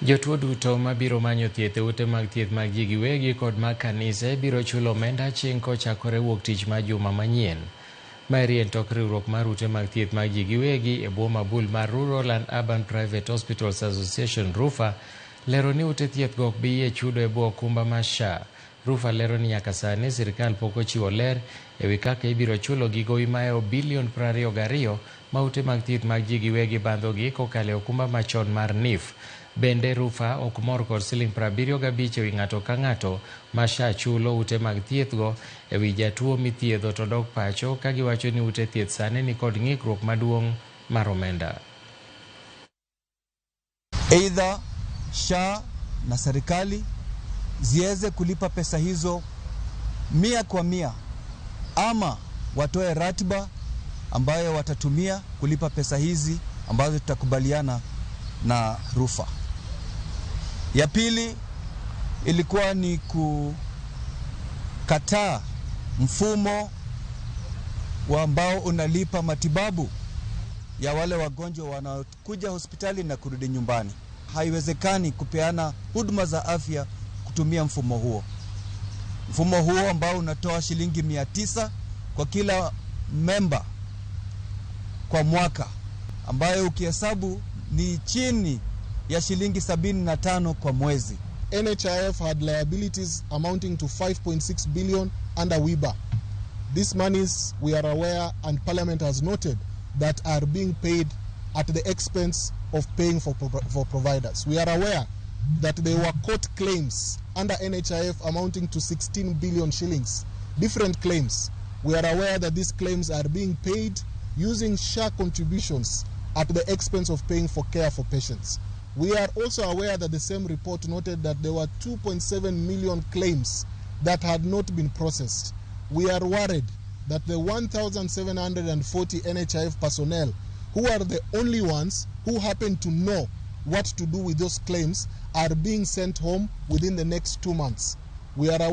Jotuo duto mabiro manyo thieth e ute mag thieth mag ji giwegi kod mag kanise biro chulo omenda chieng' kochakore wuok tich mar juma manyien. Maeri en tok riwruok mar ute mag thieth mag ji giwegi e bwo mabul mar Rural and Urban Private Hospitals Association RUPHA lero ni ute thieth go ok bi yie chudo e bwo okumba mar SHA. RUPHA lero ni nyaka sani sirkal pok ochiwo ler ewi kaka ibiro chulo gi gowi mahewo bilion 22 ma ute mag thieth mag ji giwegi bandhogi kokalo e okumba machon mar NHIF. Bende RUPHA ok mor kod siling 75 ewi ng'ato ka ng'ato ma SHA chulo ute mag thieth go ewi jatuo mithiedho to dok pacho ka giwacho ni ute thieth sani ni kod ng'ikruok maduong' mar omenda. Aidha SHA na serikali ziweze kulipa pesa hizo 100% ama watoe ratiba ambayo watatumia kulipa pesa hizi ambazo tutakubaliana na RUPHA. Ya pili ilikuwa ni kukataa mfumo wa ambao unalipa matibabu ya wale wagonjwa wanaokuja hospitali na kurudi nyumbani. Haiwezekani kupeana huduma za afya kutumia mfumo huo. Mfumo huo ambao unatoa shilingi 900 kwa kila memba kwa mwaka, ambayo ukihesabu ni chini ya shilingi 75 kwa mwezi. NHIF had liabilities amounting to 5.6 billion under WIBA. These monies, we are aware and Parliament has noted, that are being paid at the expense of paying for providers. We are aware that there were court claims under NHIF amounting to 16 billion shillings, different claims. We are aware that these claims are being paid using SHA contributions at the expense of paying for care for patients. We are also aware that the same report noted that there were 2.7 million claims that had not been processed. We are worried that the 1,740 NHIF personnel, who are the only ones who happen to know what to do with those claims, are being sent home within the next 2 months. We are aware